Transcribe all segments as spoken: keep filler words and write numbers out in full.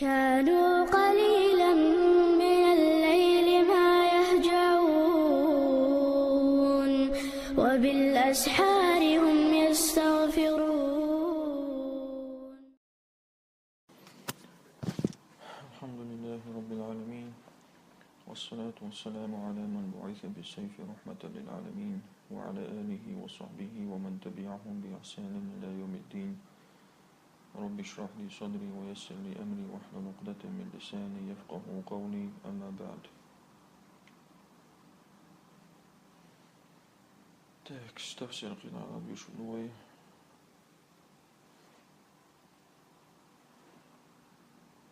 كانوا قليلا من الليل ما يهجعون، وبالأسحار هم يستغفرون. الحمد لله رب العالمين، والصلاة والسلام على من بعث بالسيف رحمة للعالمين، وعلى آله وصحبه ومن تبعهم بإحسان إلى يوم الدين. رب اشرح لي صدري ويسر لي أمري واحلل عقدة من لساني يفقهوا قولي، أما بعد. Так, тафсир къиналла бишун вай.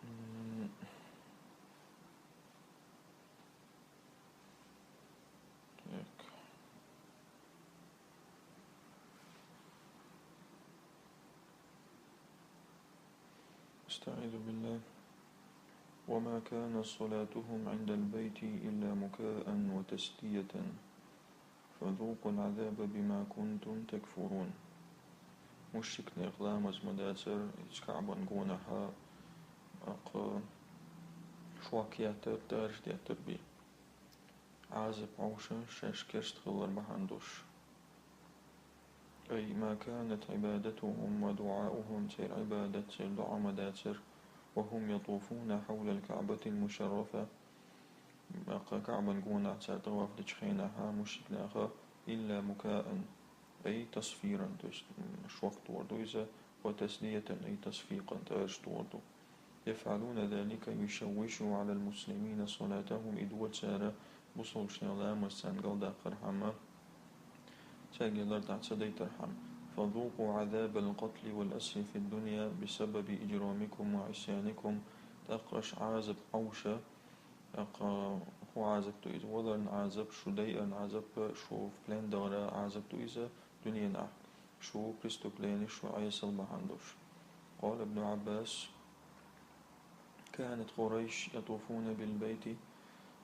М. Так. أستعيذ بالله. وما كان صلاتهم عند البيت إلا مكاء وتصدية. فذوقوا العذاب بما كنتم تكفرون. Мушрикнех ламаз ма дацар, из КаӀбан гонахьа, аккха, шок еттар, тӀараш деттар бий. Ӏазап Ӏовша шаьш керста хилар бахьана долуш. أي ما كانت عبادتهم ودعاؤهم, церан Ӏибадат, церан доӀа ма дацар, وهم يطوفون حول الكعبة المشرفة, аккха, КаӀбан гонахьа цара тӀаваф дечу хенахьа, мушрикнаха, إلا مكاء, أي تصفيرا, то есть, м, шок тохар ду иза, وتصدية, أي تصفيقا, тӀараш тохар ду. يفعلون ذلك ليشوشوا على المسلمين صلاتهم, и до цара бусалбанийн ламаз царна галдаккхархьама, цаьрга лардахь ца дайтархьама. فذوقوا عذاب القتل والأسر في الدنيا بسبب إجرامكم وعصيانكم, тӀаккха аша Ӏазап Ӏовша, тӀаккха хӀун Ӏазап ду иза? Валарна Ӏазап, шу дайарна Ӏазап, шу в плен дахара Ӏазап ду иза дуьненахь, шу преступлени, шу Ӏесал бахьана долуш. قال ابن عباس: كانت قريش يطوفون بالبيت,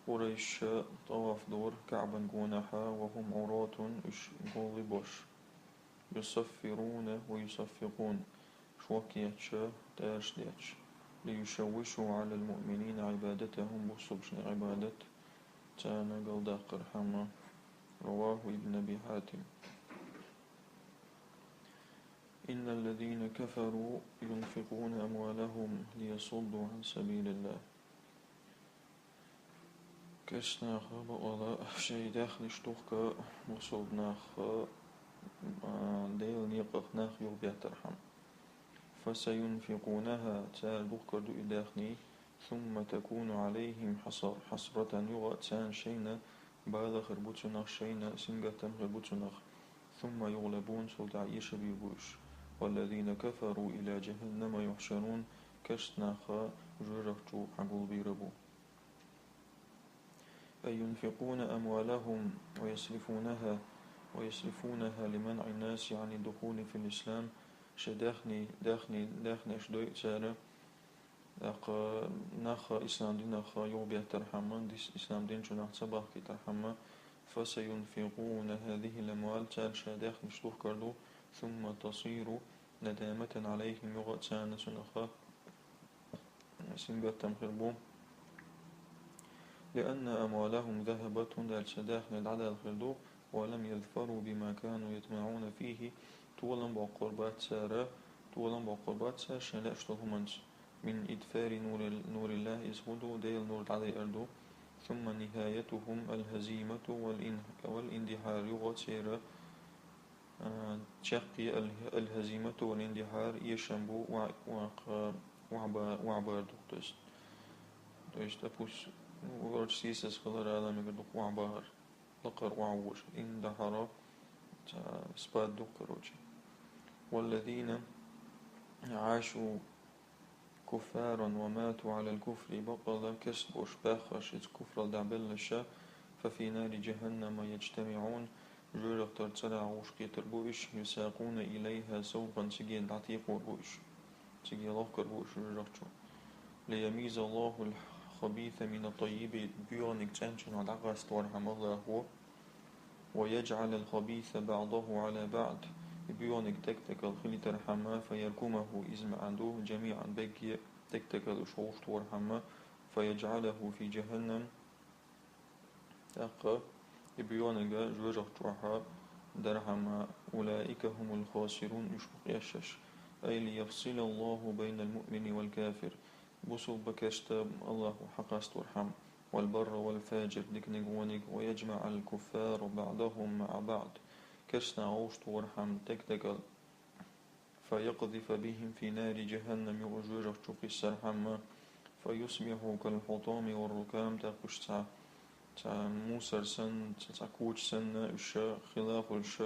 Къурайша тӀаваф дора КаӀбан гонахьа, وهم عراة, уьш гулбеш, يصفرون ويصفقون, шок етташ, тӀараш детташ, ليشوشوا على المؤمنين عبادتهم, бусалбанийн Ӏибадат царна галдаккхархьама. رواه ابن أبي حاتم. إن الذين كفروا ينفقون أموالهم ليصدوا عن سبيل الله. Керста наха бакъала шайн даьхнаш духка бусалба нах, а, Делан некъах нах юхабеттархьама. فسينفقونها, цара духкур ду и даьхний, ثم تكون عليهم حسر-, حسرة, юха а царна шайна бала хир бу цунах, шайна сингаттам хир бу цунах. ثم يغلبون, цул тӀаьхьа эшабийр бу уьш. والذين كفروا إلى جهنم يحشرون, керста нах жоьжахати чу хьагулбийр бу. أي ينفقون أموالهم ويصرفونها، ويصرفونها لمنع الناس عن الدخول في الإسلام, шайн даьхний, даьхний, даьхнаш дойу цара, тӀаккха нах ислам динах юхабеттархьама, дис-, ислам дин чу нах ца бахкийтархьама. فسينفقون هذه الأموال, цара шайн даьхнаш духкур ду, ثم تصير ندامة عليهم, юха а царна цунах сингаттам хир бу. لأن أموالهم ذهبت, хӀунда аьлча даьхни дӀадаьлла хир ду, ولم يظفروا بما كانوا يطمعون فيه, толам боккхур бац цара, толам боккхур бац цара шайн лаьаш долу хӀуманца. من إطفاء نور ال-, نور الله, иза хӀун ду, Делан нур дӀадеар ду. ثم نهايتهم الهزيمة والإن-, والاندحار, юха а церан, а, чаккхе ал-, الهزيمة والاندحار, эшам бу, ва-, ваккха, охьаба-, охьабар ду, то есть. То есть, допустим, ну, короче, сийсаз хилар ала мегар ду, охьабахар, лакхара охьавожар. اندحر, ца, спад ду, короче. والذين عاشوا كفارا وماتوا على الكفر, бакъала керста болуш баьхнарш, иза куфрал дӀабелларш, ففي نار جهنم يجتمعون, жоьжахатин цӀерагӀа гӀуш кхетар бу уьш, يساقون إليها سوقا, цига дӀатекхор бу уьш, цига лохкур бу уьш жоьжахати чу. ليميز الله الخبيث من الطيب, боьханиг цӀанчунах дӀакъаставархьама АллахӀа, ويجعل الخبيث بعضه على بعض, И боьниг текстагӀа хилийтархьама, فيركمه, иза маӀан ду, جميعا, бегге текстагӀа уж гӀовттавархьама, فيجعله في جهنم, тӀаккха и боьниг жоьжахати чу дархьама, أولئك هم الخاسرون, уж бу къесташ. أي ليفصل الله بين المؤمن والكافر, бусалба, керста АллахӀа хьакъаставархьама, والبر والفاجر, диканиг вониг, ويجمع الكفار بعضهم مع بعض, керстанаш гӀовттавархьама текстагӀа, فيقذف بهم في نار جهنم, юха жоьжахати чу кхиссархьама, فيصبحوا كالحطام والركام, тӀаккха уж цхьа, цхьа мусор санна, цхьа, цхьа коча санна уж хила хуьлуш,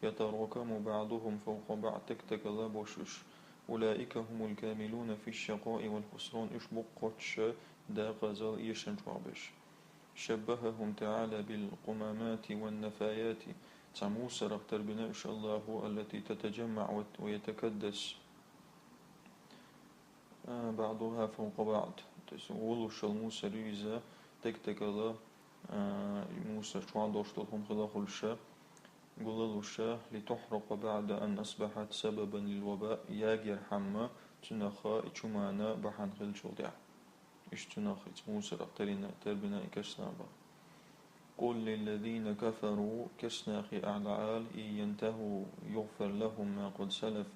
يتراكم بعضهم فوق بعض, текстагӀа болуш уж. أولئك هم الكاملون في الشقاء والخسران, уж бу кхоччуш, декъазал, эшам чу берш. شبههم تعالى بالقمامة والنفايات, цхьа мусорах тарбина уж АллахӀа, التي تتجمع وت-, ويتكدس, а, بعضها فوق بعض. То есть гуллуш йолу мусор ю иза, текстагӀа, а, и мусор чохь долуш долу хӀума хила хуьлуш, гуллуш, لتحرق بعد أن أصبحت سببا للوباء, ягорхьама цунах и чумана бахьана хиллачул тӀаьхьа. Иштта цунах, иза мусорах тарина, тарбина и керстанаш бу. قل للذين كفروا, керстанашка ахь дӀаала, إن ينتهوا يغفر لهم ما قد سلف,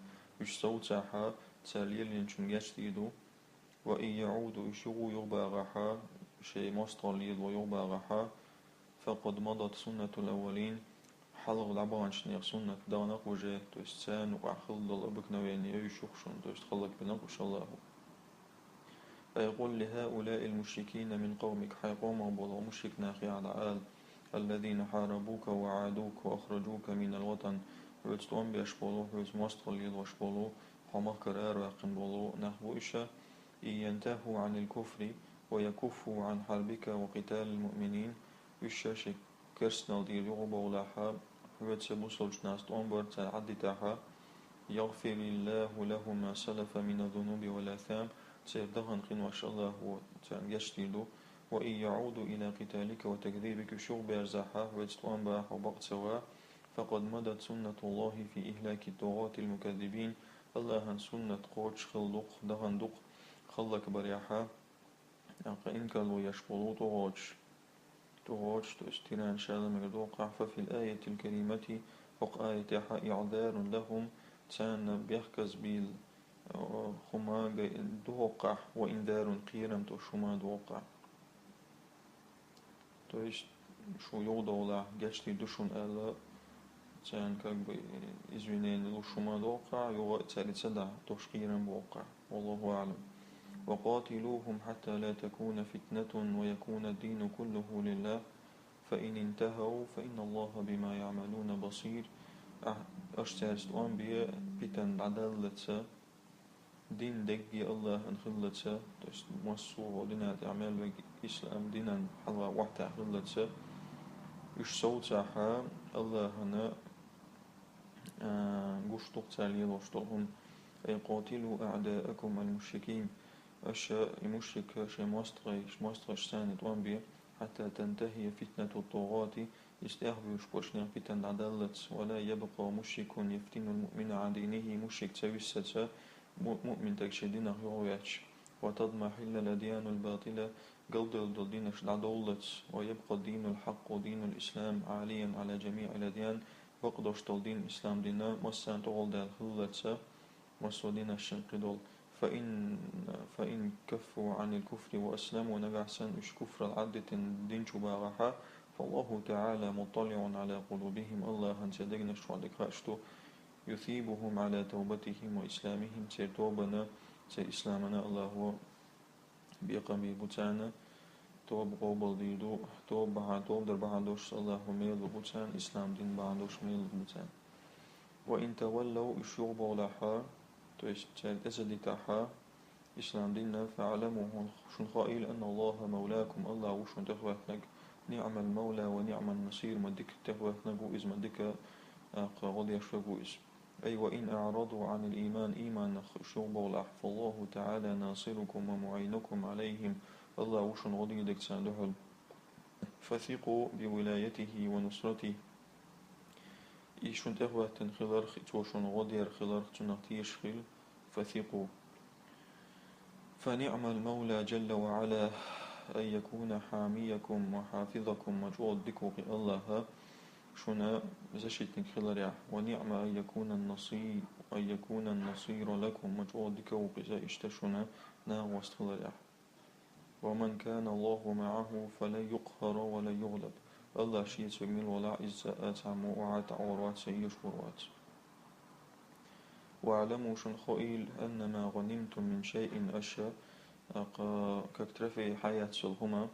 уж совцахь, цара лелийначунна гечдийр ду, وإن يعودوا, уж юха юхабахахь, шайн мостагӀалла лело юхабахахь, فقد مضت سنة الأولين, хьалха дӀабаханчу нехан суннат дахана-кх уже, то есть царна юкъахь хилла долу обыкновение ю уьш, шуна, то есть хӀаллакбина-кх уьш АллахӀа. أي قل لهؤلاء المشركين من قومك, хьайн къомах болу мушрик нахе ахь дӀаала, الذين حاربوك وعادوك وأخرجوك من الوطن, хьоьца тӀом беш болу, хьоьца мостагӀалла лелош болу, хьо махкара араваьккхина болу нах бу уьш, إن ينتهوا عن الكفر ويكفوا عن حربك وقتال المؤمنين, уьш шайн керстанал дийр юхабовлахь, хьоьца бусалбачу нахаца тӀом бар цара Ӏаддитахь, يغفر الله لهم ما سلف من الذنوب والآثام, церан дахана къинош АллахӀа царна гечдийр ду, وإن يعودوا إلى قتالك وتكذيبك, уьш юхаберзахь, хьоьца тӀом бан хьо бакъ ца ван, فقد مضت سنة الله في إهلاك الطغاة المكذبين, АллахӀан суннат кхочуш хилла ду-кх, дахана ду-кх хӀаллакбарехь, тӀаккха инкарло еш болу тӀугӀочуш. ТӀугӀочуш, то есть тиран шала мегар ду-кх, ففي الآية الكريمة, хӀокху аятехь, إعذار لهم, царна бехказбийла, э, хӀума га-, ду хӀокхахь, وإنذار, кхерам долуш хӀума ду хӀокхахь. То есть шу юхадовлахь, гечдийр ду шуна аьлла, царна как бы извинение луш хӀума ду хӀокхахь, юха а цаьрга ца дахь, тхуна кхерам бу хӀокхахь. والله أعلم. وقاتلوهم حتى لا تكون فتنة ويكون الدين كله لله، فإن انتهوا فإن الله بما يعملون بصير. Ахь, аша цаьрца тӀом бе, питана дӀадаллалц, дин дерриге АллахӀан хиллалц, то есть массо а динан тӀехь мел верг ислам динан хьалха охьатаьӀна хиллалц, уьш совцахь, АллахӀана, а, гуш ду-кх цара лелош долу хӀума. أي قاتلوا أعداءكم المشركين. Аша и мушрик шайн мостагӀий-, мостагӀашца тӀом бе, حتى تنتهي فتنة الطغاة, иза тӀехбуьйлуш болчу нехан питана дӀадаллалц, ولا يبقى مشرك يفتن المؤمن عن دينه, мушрик ца виссалц, му-, муъмин стаг шен динах юхавеача, وتضمحل الأديان الباطلة, галдевлла долу динаш дӀадовллалц, ويبقى الدين الحق دين الإسلام عاليا على جميع الأديان, бакъдолуш долу дин, ислам дин, массарна тӀехула даьлла хиллалц, массо а динашна кхидолу. فإن، فإن كفوا عن الكفر وأسلموا, нагахь санна уьш куфрал Ӏаддитина дин чу багӀахь, فالله تعالى مطلع على قلوبهم, АллахӀана церан дегнаш чохь дика хууш ду, يثيبهم على توبتهم وإسلامهم, церан тобана, церан исламана АллахӀа бекхам бийр бу царна, тоба къобалдийр ду, тоба бахьа-, тоба дар бахьана долуш АллахӀа мел лур бу царна, ислам дин бахьана долуш мел лур бу царна. وإن تولوا, уьш юхабовлахь, то есть цаьрга тӀе ца дитахь ислам динна, فاعلموا, хьуна, шуна хаийла, أن الله مولاكم, АллахӀ ву шуна тӀехӀоьттинарг, نعم المولى ونعم النصير, ма дика тӀехӀоьттинарг ву иза, ма дика, а, гӀо деш верг ву иза. أي وإن أعرضوا عن الإيمان, ийманах уьш юхабовлахь, فالله تعالى ناصركم ومعينكم عليهم, АллахӀ ву шуна гӀо дийр дерг царна дуьхьал. فثقوا بولايته ونصرته. И шуна тӀехӀоьттина хиларх, и цо шуна гӀо дер хиларх, цунах тешаш хила, فثقوا. فنعم المولى جل وعلا أن يكون حاميكم وحافظكم, ма чӀоагӀа дика ву-кх и АллахӀ шуна защитник хиларехь. ونعم أن يكون النصير، أن يكون النصير لكم, ма чӀоагӀа дика ву-кх иза иштта шуна нагӀост хиларехь. ومن كان الله معه فلن يقهر ولن يغلب. АллахӀ шеца мел валахь, иза цхьаммо охьатаӀор вац, ца эшор вац. واعلموا, шуна хоийла, أنما غنمتم من شيء, аша, акъ-, как трофей хьаэцна йола хӀума,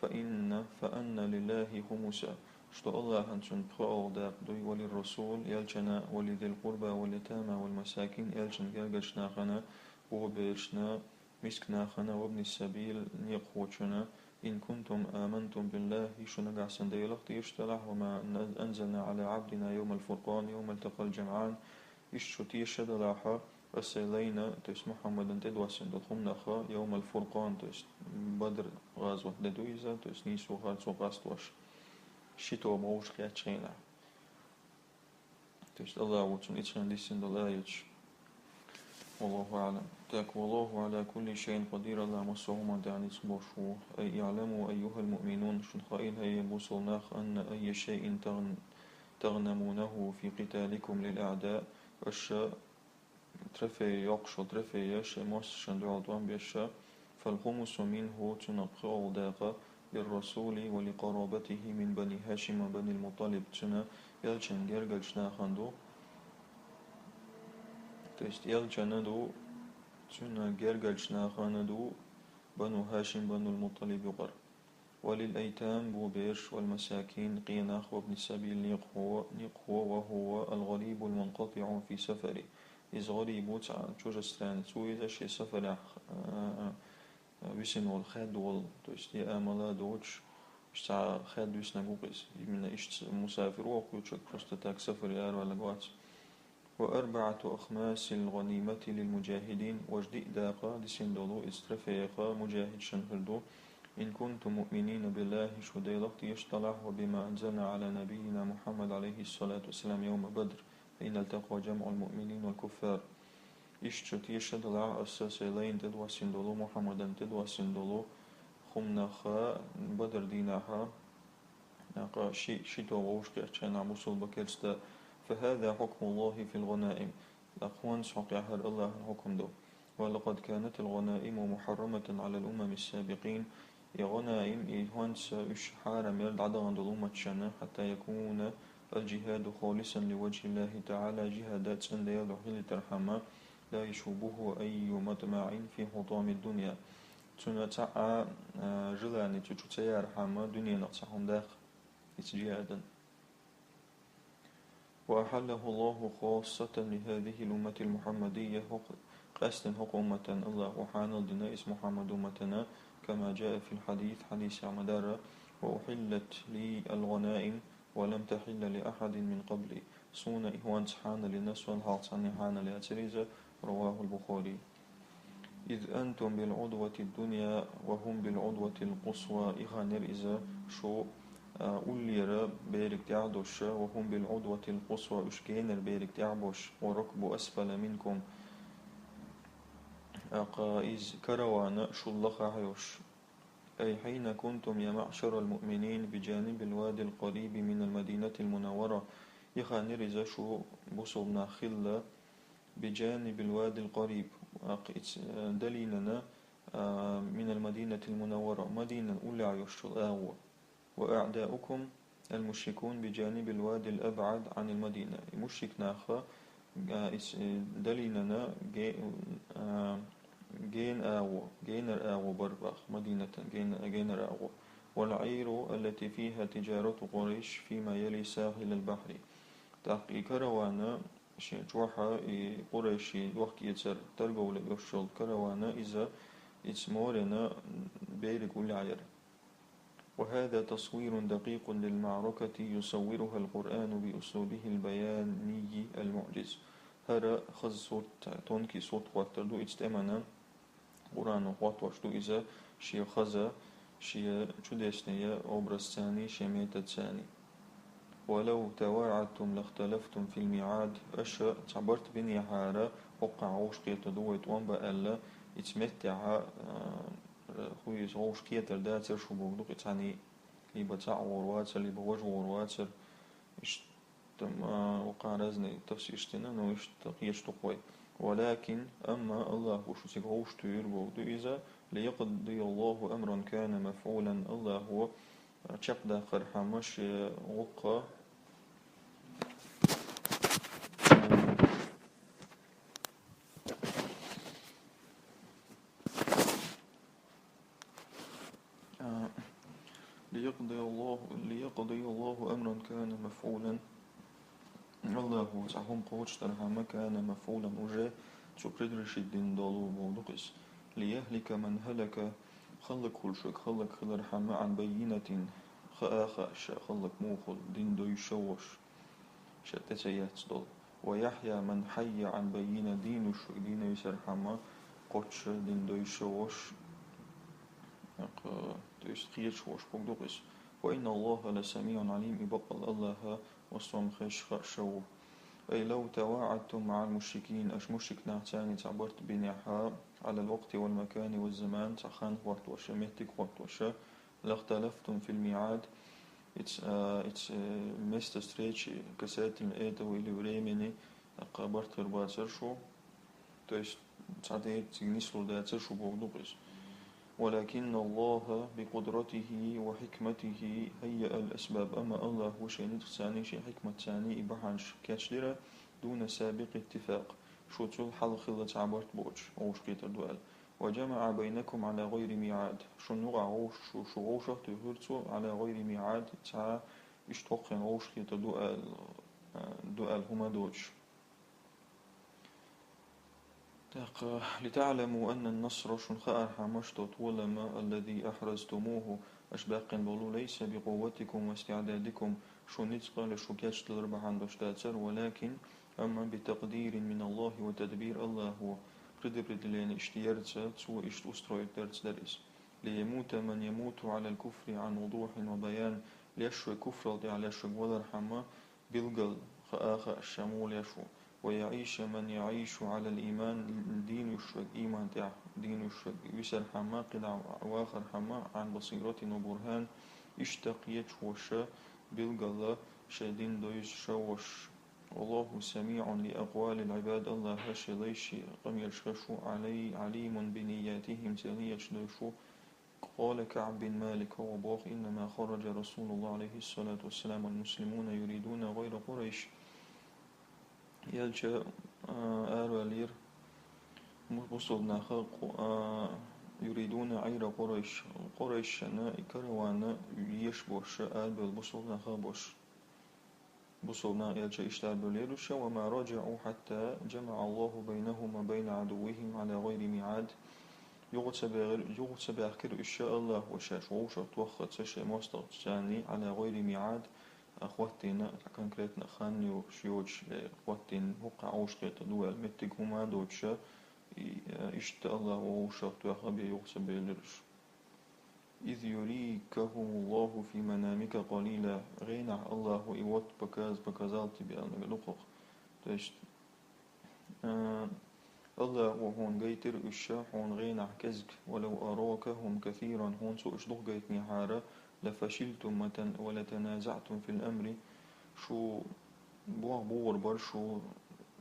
فإن، فأن لله خمسه, что АллахӀан цунна пхоалгӀа дакъа дуй, وللرسول, элчана, ولذي القربى واليتامى والمساكين, элчан гергарча нахана, боберашна, мискача нахана, وابن السبيل, некъахочунна, إن كنتم آمنتم بالله, шу нагахь санна Делах тешаш далахь, وما أنزلنا على عبدنا يوم الفرقان يوم التقى الجمعان, иштта шу тешаш далахь, аса лайна, то есть Мухьаммадан тӀедоссина долу хӀуманах, يوم الفرقان, то есть Бадр гӀазот де ду иза, то есть нийсо, харцо къастош, ши тоба вовшахкхетча хенахь. То есть АллахӀа цунна ицхьен диссина долу аяташ. والله أعلم. Так, والله على كل شيء قدير, АллахӀ массо а хӀуманна тӀехь ницкъ болуш ву. أي اعلموا أيها المؤمنون, шуна хаийла, хӀай бусалба нах, أن أي شيء تغن-، تغنمونه في قتالكم للأعداء, аша трофей йоккхуш йолу, трофей шайн мостагӀашна дуьхьал тӀом беш, فالخمس منه, цунах пхоалгӀа дакъа, للرسول ولقرابته من بني هاشم وبني المطلب, цуьнан элчан гергарчу нахана ду, то есть элчана ду, цуьнан гергарчу нахана ду Бану Хашим, Банул Мутталиб юкъара. وللأيتام, бобераш, والمساكين, къенах, وابن السبيل, некъахо, некъахо, وهو الغريب المنقطع في سفره. Иза гӀариб ву, цхьа чужестранец ву иза, шен сафарехь, а, а, висина волу, хаьдда волу, то есть и амала доцуш, иштта цхьа хаьдда виснарг ву-кх иза. Именно иштта мусафир ву хӀокху чуьра, просто так сафаре араваьлларг вац. وأربعة أخماس الغنيمة للمجاهدين, важа диъ дакъа дисина долу иза трофеях муджахидашна хир ду. إن كنتم مؤمنين بالله, шу Делах тешаш далахь, وبما أنزلنا على نبينا محمد عليه الصلاة والسلام يوم بدر، حين التقى جمع المؤمنين والكفار. Иштта шу тешаш далахь, аса сайн лайна тӀедоссина долу, Мухьаммадан тӀедоссина долу хӀуманах Бадр дийнахь, тӀаккха ши, ши тоба вовшахкхетча хенахь бусалба керста, فهذا حكم الله في الغنائم. ТӀаккха хӀинца хьокъехь хӀара АллахӀан хьукам ду. ولقد كانت الغنائم محرمة على الأمم السابقين. И гӀанаим, и хӀинца уьш хьарам яра дӀадахана долу умматашна, حتى يكون الجهاد خالصا لوجه الله تعالى, жихӀад цӀена Делан дуьхьа хилийтархьама, لا يشوبه أي مطمع في حطام الدنيا. Цуьнан цхьа а, а, желание цу чу ца ярхьама, дуьненах цхьа хӀума даккха иза жихӀадан. وأحله الله خاصة لهذه الأمة المحمدية, хӀокху, къаьсттина хӀокху умматана АллахӀа хьанал дина иза Мухьаммад умматана, كما جاء في الحديث, хьадисехь ма-дарра, وأحلت لي الغنائم ولم تحل لأحد من قبلي. Суна и хӀинца хьанал йина, сон хьалха цхьанне хьанал яцара иза, رواه البخاري. إذ أنتم بالعدوة الدنيا وهم بالعدوة القصوى, и хан яра иза, шу, а, уллера берриг тӀехь а долуш, وهم بالعدوة القصوى, уьш генара берриг тӀехь а болуш, والركب أسفل منكم, тӀаккха иза караван шул лахахь йолуш. أي حين كنتم يا معشر المؤمنين بجانب الوادي القريب من المدينة المنورة. И хан яра иза, шу бусалба нах хилла, بجانب الوادي القريب, аккха иза, э, долинана, а, من المدينة المنورة, Мадинан уллехь йолчу агӀор. وأعداؤكم المشركون بجانب الوادي الأبعد عن المدينة. И мушрик нах, а, иза, э, долинана ге-, а, гена агӀо, генара агӀо бара боху, Мадинатан гена-, генара агӀо. والعير التي فيها تجارة قريش فيما يلي ساحل البحر. ТӀаккха и караван, шен чохь и къурайшийн дохкаэцар, торговля йолуш йолу караван, иза, иза морена берриг уллехь яра. وهذا تصوير دقيق للمعركة يصورها القرآن بأسلوبه البياني المعجز. ХӀара хаза сурт, тонкий сурт хӀоттор ду иза тӀемана, Къуръано хӀоттош ду иза шен хаза, шен чудесный образцаний, шен методцаний. ولو تواعدتم لاختلفتم في الميعاد. Аша цхьа барт бинехьара, хӀокхунах вовшахкхетар ду вай тӀом бан аьлла, иза меттехьа, а, хӀу иза вовшахкхетар дацар шу бохург ду-кх, цхьанне либо цхьаъ гӀор вацар, либо важа гӀор вацар. Иштта, а, хӀокхунах разный тафсираш дина, но иштта кхеташ ду-кх вай. ولكن, амма Аллахӏо шу цига вовшахтуьйхира бохург ду иза, ليقضي الله أمرا كان مفعولا, Аллахӏо чакхдаккхар хӀама шен гӀуллакх. А, ليقضي الله، ليقضي الله أمرا كان مفعولا. Аллахӏо цхьа хӀума кхочушдар хӀама كان مفعولا, уже цо предрешить дина долу бохург ду-кх иза. ليهلك من هلك, хӀаллакьхуьлуш верг хӀаллакьхилар хӀама عن بينة, хаа а хууш, хӀаллакьхула дин дойша волуш, ша тӀе ца эцна долу. ويحيى من حي عن بينة, дийна вуьш верг дийна висар хӀама кхоччуш дин дойша волуш, тӀаккха, то есть кхеташ волуш бохург ду-кх иза. وإن الله لسميع عليم, и баккъалла Аллахӏ массо а хезаш, хууш ву. أي لو تواعدتم مع المشركين, аша мушрик нахаца цхьа барт бинехьа, على الوقت والمكان والزمان, цхьа хан хӀоттош, меттиг хӀоттош, لاختلفتم في الميعاد. Иза, а, иза, э, место встречи касательно этого или времени, тӀаккха барт хир бацара шу. То есть, цхьа дерг цига нислур дацара шу бохург ду-кх иза. ولكن الله بقدرته وحكمته هيأ الأسباب. Амма Аллахӏо шен ницкъаца, шен хьикматца и бахьанаш кечдира, دون سابق اتفاق. Шу цул хьалха хилла цхьа барт боцуш, вовшахкхетар ду аьлла. وجمع بينكم على غير ميعاد. Шун юкъахь вовш-, шу, шу вовшахтуьйхира цо على غير ميعاد, цхьа иштта хӀокхуьнга вовшахкхетар ду аьлла, ду аьлла хӀума доцуш. ТӀаккха, لتعلموا أن النصر, шуна хаархьама, что тхо лама, الذي أحرزتموه, аша баьккхина болу, ليس بقوتكم واستعدادكم, шун ницкъала шу кечдалар бахьана долуш дацара, ولكن, амма, بتقدير من الله وتدبير, Аллахӏо предопределение иштта ярца, цо иштта устроить дарца дара иза. ليموت من يموت على الكفر عن وضوح وبيان, леш верг куфрал тӀехь леш верг валар хьама, билггал хаа а хууш, ша муха леш ву. ويعيش من يعيش على الإيمان, дийна вуьш верг, ийман тӀехь дийна вуьш верг висар хьама, кхидӀа вахар хьама, عن بصيرة وبرهان, иштта кхеташ волуш, билггала шайн дин дойзуш волуш. والله سميع لأقوال العباد, Аллахӏ шен лайшин къамелаш хууш ву, علي-, عليم بنياتهم, церан нияташ дойзуш ву. قال كعب بن مالك, хӀокхо боху: إنما خرج رسول الله عليه الصلاة والسلام والمسلمون يريدون غير قريش. Элча, а, араваьллера му-, бусалба наха, къу-, а, يريدون غير قريش, Къурайшана и караван еш болуш, арабевлла бусалба нах а болуш. Бусалба нах Элча иштта арабевллера уьш, وما رجعوا حتى جمع الله بينهم وبين عدوهم على غير ميعاد. Юха ца бегӀира, юха ца баьхкира уьш, Аллахӏо шаьш вовшах тоххаца шайн мостагӀчарний على غير ميعاد, а, хӀоттийна, конкретно хан йоцуш, йоцуш, э, хӀоттийна хӀокхунах вовшахкхетар ду аьлла меттиг хӀума а доцуш, и, э, иштта Аллахӏо вовшах тоьхна бен юха ца бевллера уьш. إذ يريكهم الله في منامك قليلا. ГӀенахь Аллахӏо и вот показ-, показал тебе, аьлла мегар ду кхузахь. То есть, а, Аллахӏо хьуна гайтира уьш хьуна гӀенахь кӀезиг, ولو أراكهم كثيرا, хьуна цо уьш дукха гайтинехьара, لفشلتم وتن-، ولتنازعتم في الأمر, шу боху богӀур бара шу,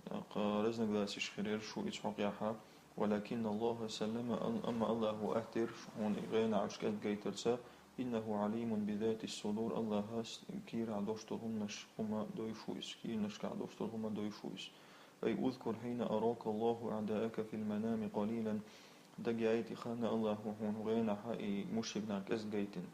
тӀаккха разногласеш хир яра шу иза хьокъехьа. ولكن الله سلم, ал-, амма Аллахӏо аьттира шу хьуна и гӀенахь уьш кӀезиг гайтарца, إنه عليم بذات الصدور, Аллахӏа с-, кийрахь долуш долу хӀуманаш хӀума дойуш ву иза, кийранашкахь долуш долу хӀума дойуш ву иза. أي اذكر حين أراك الله أعداءك في المنام قليلا, дагайта и хан Аллахӏо хьуна гӀенахьа и мушрик нах кӀезиг гайтина.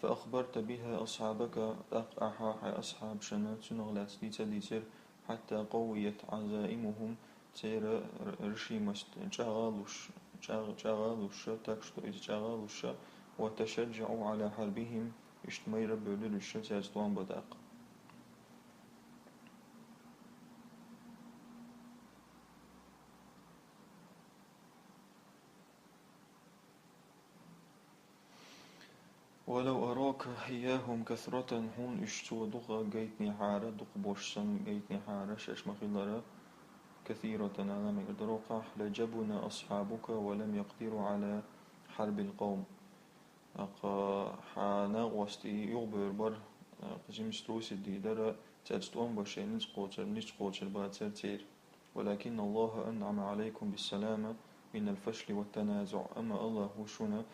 فأخبرت بها أصحابك, тӀаккха ахьа хьайн асхьабашна цунах лаьцна дийца а дийцира, حتى قويت عزائمهم, церан р-, решимость чӀагӀа а луш, чӀагӀ-, чӀагӀа а луш, так что иза чӀагӀа а луш, وتشجعوا على حربهم, иштта майра а бевлира уьш цаьрца тӀом бан даккха. ولو أراك إياهم كثرة, хьуна уьш цо дукха гайтинехьара, дукха болуш санна гайтинехьара, шаьш ма-хиллара, كثيرة, Дала мегар дара вокхахь, لجبن أصحابك ولم يقدروا على حرب القوم. ТӀаккха хьан накъостий юхабевр бара, тӀаккха жимма трусить дийр дара, цаьрца тӀом бан шайн ницкъ кхочур, ницкъ кхочур бацара церан. ولكن الله أنعم عليكم بالسلامة من الفشل والتنازع. Амма АллахӀа шуна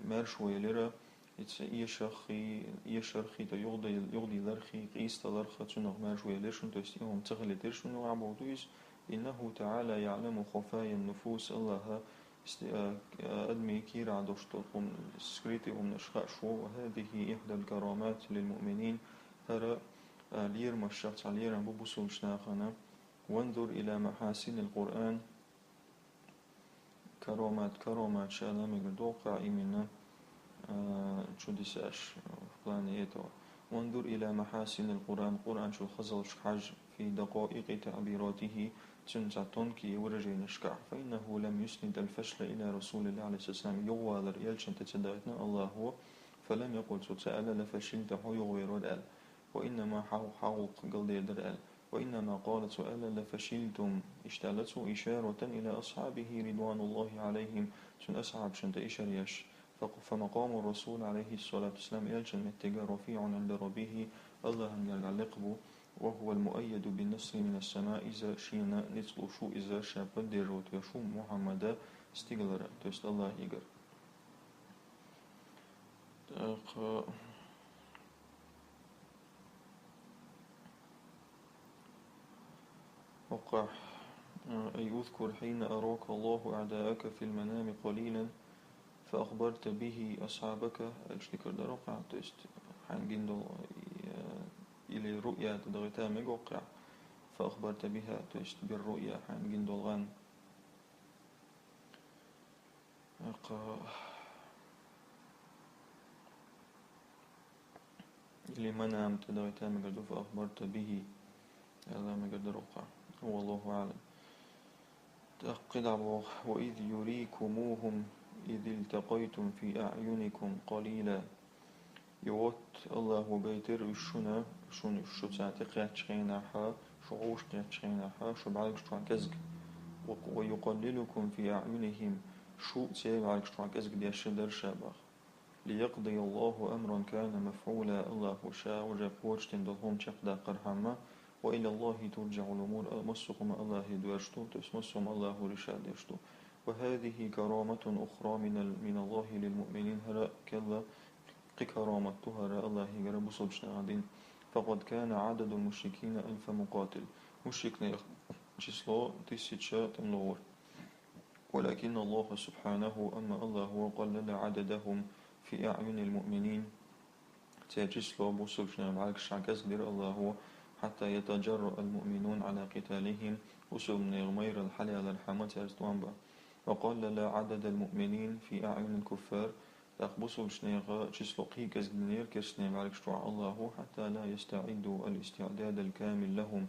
маьршо елира, иза эшархи, эшархи, тӀаккха юхаде-, юхадийлархи, къийсадалархи, цунах маьршо елира шуна, то есть и хӀума ца хилийтира шуна, юха боху иза. إنه تعالى يعلم خفايا النفوس. АллахӀа сти-, а, а, адамийн кийрахь долуш долу хӀума, скрытый хӀуманаш хууш ву. وهذه إحدى الكرامات للمؤمنين. ХӀара, а, лерамашах цхьа лерам бу бусулбачу нахана. وانظر إلى محاسن القرآن. Каромат, каромат ша ламигар доккхахь именно, а, чудесаш в плане этого. وانظر إلى محاسن القرآن, Къуръан чу хазаллашка хьажа, في دقائق تعبيراته, цуьнан цхьа тонкий выраженешкахь, فإنه لم يسند الفشل إلى رسول الله عليه الصلاة والسلام, юхавалар элчанна тӀе ца дахийтина АллахӀа, فلم يقل, цо ца аьлла, لفشلت, хьо юхавер вара аьлла. وإنما, хьан, хьан гӀуллакх галдер дара аьлла. وإنما قال, цо аьлла, لفشلتم, иштта аьлла цо, إشارة إلى أصحابه رضوان الله عليهم, цуьнан асхьабашна тӀе ишар еш. فق-, فمقام الرسول عليه الصلاة والسلام, элчан меттиг, رفيع عند ربه, АллахӀан гергахь лекха бу, وهو المؤيد بالنصر من السماء, иза шена ницкъ луш ву, иза ша поддерживать веш ву Мухьаммада стигалара, то есть АллахӀигара. ТӀаккха хӀокхахь, а, أي اذكر حين أراك الله أعداءك في المنام قليلا فأخبرت به أصحابك, аьлча дикар дара хӀокхахь, то есть хьайна гина долу, э, или руъя тӀе дахийта мега хӀокхахь, فأخبرت بها, то есть بالرؤيا, хьайна гина долу гӀан. ТӀаккха или манам тӀе дахийта мегар ду, فأخبرت به, аьлла мегар дара хӀокхахь. والله أعلم. ТӀаккха кхидӀа боху: وإذ يريكموهم إذ التقيتم في أعينكم قليلا. И вот АллахӀа гайтира уьш шуна, шуна уьш шу царна тӀекхаьччу хенахь, шу гӀовш кхаьччу хенахь, шу бӀаьргаш чохь кӀезиг. ويقللكم في أعينهم, шу церан бӀаьргаш чохь кӀезиг деш дара ша боху. ليقضي الله أمرا كان مفعولا, АллахӀа ша уже кхочушдина долу хӀума чекхдаккхархьама, وإلى الله ترجع الأمور, а, массо а хӀума АллахӀе доьрзуш ду, то есть массо а хӀума АллахӀа решать деш ду. وهذه كرامة أخرى من ال-، من الله للمؤمنين, хӀара кхин а кхин каромат ду хӀара АллахӀигара бусулбачу нахана дина. فقد كان عدد المشركين ألف مقاتل. Мушрикнех число тысяча тӀемало вара. ولكن الله سبحانه, амма АллахӀа, قلل عددهم في أعين المؤمنين, церан число бусулбачу нахана бӀаьргашкахь кӀезиг дира АллахӀа, حتى يتجرأ المؤمنون على قتالهم, бусулбанех майралла хьалаялархьама цаьрца тӀом бан. وقلل عدد المؤمنين في أعين الكفار, тӀаккха бусулбачу нехан число кхин а кӀезиг динера керстанийн бӀаьргаш чохь АллахӀа, حتى لا يستعدوا الاستعداد الكامل لهم,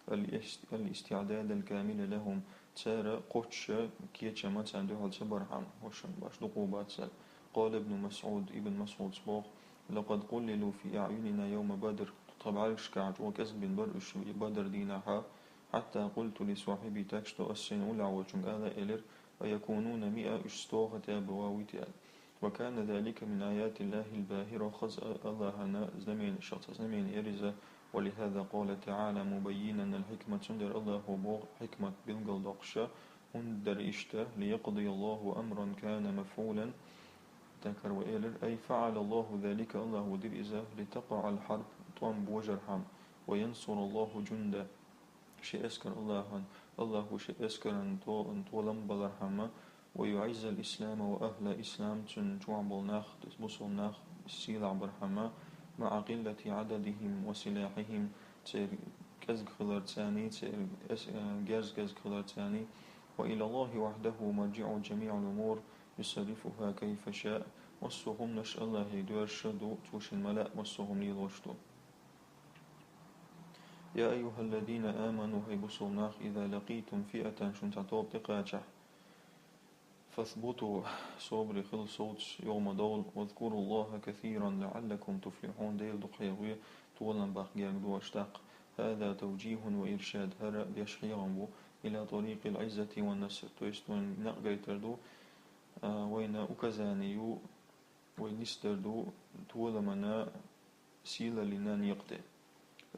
الاس-، الاستعداد الكامل لهم, цара кхоччуш кечам царна дуьхьал ца бархьама, хӀорш баш дукха бац аьлла. قال ابن مسعود, Ибн Масъуда боху: لقد قللوا في أعيننا يوم بدر. Тхан бӀаьргашкахь чӀогӀа кӀезиг бина бара уьш Бадар дийнахь, حتى قلت لصاحبي, так что ас сайна уллехь волчуьнга ала элира: أيكونون مئة, уьш сто хӀетта а бан вуьйту аьлла. وكان ذلك من آيات الله الباهرة, хаза АллахӀан знаменашех цхьа знамени яра иза. ولهذا قال تعالى مبينا الحكمة, цундела АллахӀа боху хьикмат билгалдоккхуш, хӀунда дара иштта: ليقضي الله أمرا كان مفعولا, даккхар вай элира, أي فعل الله ذلك, АллахӀа дира иза, لتقع الحرب, тӀом божархьама, وينصر الله جنده, шен эскар АллахӀан, АллахӀа шен эскаран то-, толам балархьама, ويعز الإسلام وأهله, ислам, цуьнан чохь болу нах, то есть бусалба нах сийлахь бархьама, مع قلة عددهم وسلاحهم, церан кӀезиг хиларцаний, церан эс-, э, герз кӀезиг хиларцаний. وإلى الله وحده مرجع جميع الأمور يصرفها كيف شاء. Массо а хӀуманаш АллахӀе доьрзуш ду, цо шен ма-лаъа массо а хӀума лелош ду. يا أيها الذين آمنوا, хӀай бусалба нах, إذا لقيتم فئة, шуна цхьа тоба тӀекхачахь, فاثبتوا, собаре хила совца, юха ма довла. واذكروا الله كثيرا لعلكم تفلحون, Дела дукха хьехаве, толам баккха герга ду аша тӀаккха. هذا توجيه وإرشاد, хӀара деш хьехам бу, إلى طريق العزة والنصر, то есть вайна никъ гайтар ду, а, вайна указание ю, вай нисдар ду толамана, сийлаллина никъ тӀа.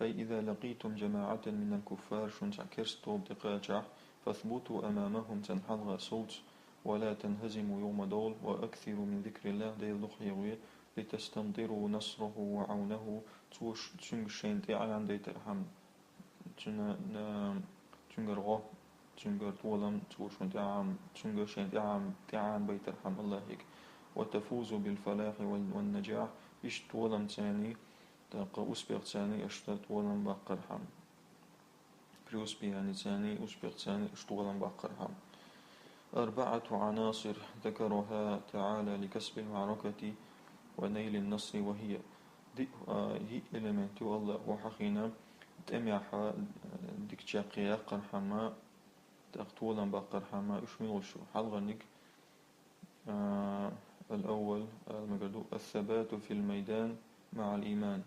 أي إذا لقيتم جماعة من الكفار, шун цхьа керста тоба тӀакхаьчахь, فاثبتوا أمامهم, царна хьалха совца, ولا تنهزموا, юха ма довла, وأكثروا من ذكر الله, Дела дукха хьехаве, لتستمطروا نصره وعونه, цо ш-, цуьнга шайна тӀаӀам дайтархьама, цуьнан, а, цуьнгара гӀо, цуьнгара толам, цо шун тӀаӀам, цуьнга шайна тӀаӀам, тӀаӀам байтархьама АллахӀига. وتفوزوا بالفلاح وال-, والنجاح, иштта толамцани, тӀаккха успехцани аша толам баккхархьама. Преуспеянецани, успехцани аша толам баккхархьама. أربعة عناصر ذكرها تعالى لكسب المعركة ونيل النصر وهي, диъ-, а, йиъ элемент ю АллахӀа хьахийна, тӀемехь, а, дика чаккхе яккхархьама, тӀаккха толам баккхархьама, уьш муьлш ю? Хьалхарниг, а, الأول, ала мегар ду, الثبات في الميدان مع الإيمان.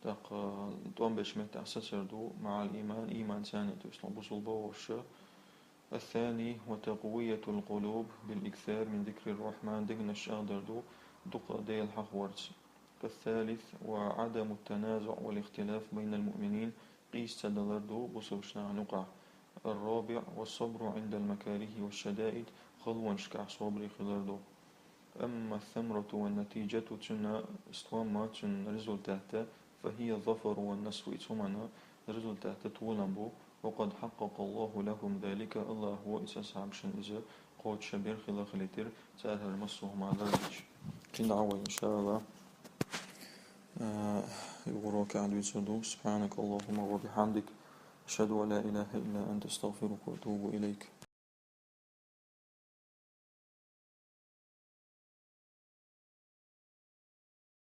ТӀаккха тӀом бечу меттехь сацар ду, مع الإيمان, ийманцани, то есть бусулба волуш. الثاني وتقوية القلوب بالإكثار من ذكر الرحمن, дегнаш чӀагӀдар ду дукха Дела хьахорца. الثالث وعدم التنازع والاختلاف بين المؤمنين, къийса ца далар ду бусалбачу нахана юкъахь. الرابع والصبر عند المكاره والشدائد, халонашкахь собаре хилар ду. أما الثمرة والنتيجة, цуьнан стомма, цуьнан результат, فهي الظفر والنصر, иза хӀуманан результат толам бу. وقد حقق الله لهم ذلك, АллахӀа иза асхьабашна иза кхочушбира, хила хилийтира, цара хӀара массо а хӀума лардича. Кхин дӀа вай, иншааллахӀ, а, юха урокехь дуьйцур ду. سبحانك اللهم وبحمدك, أشهد أن لا إله إلا أنت, أستغفرك وأتوب إليك.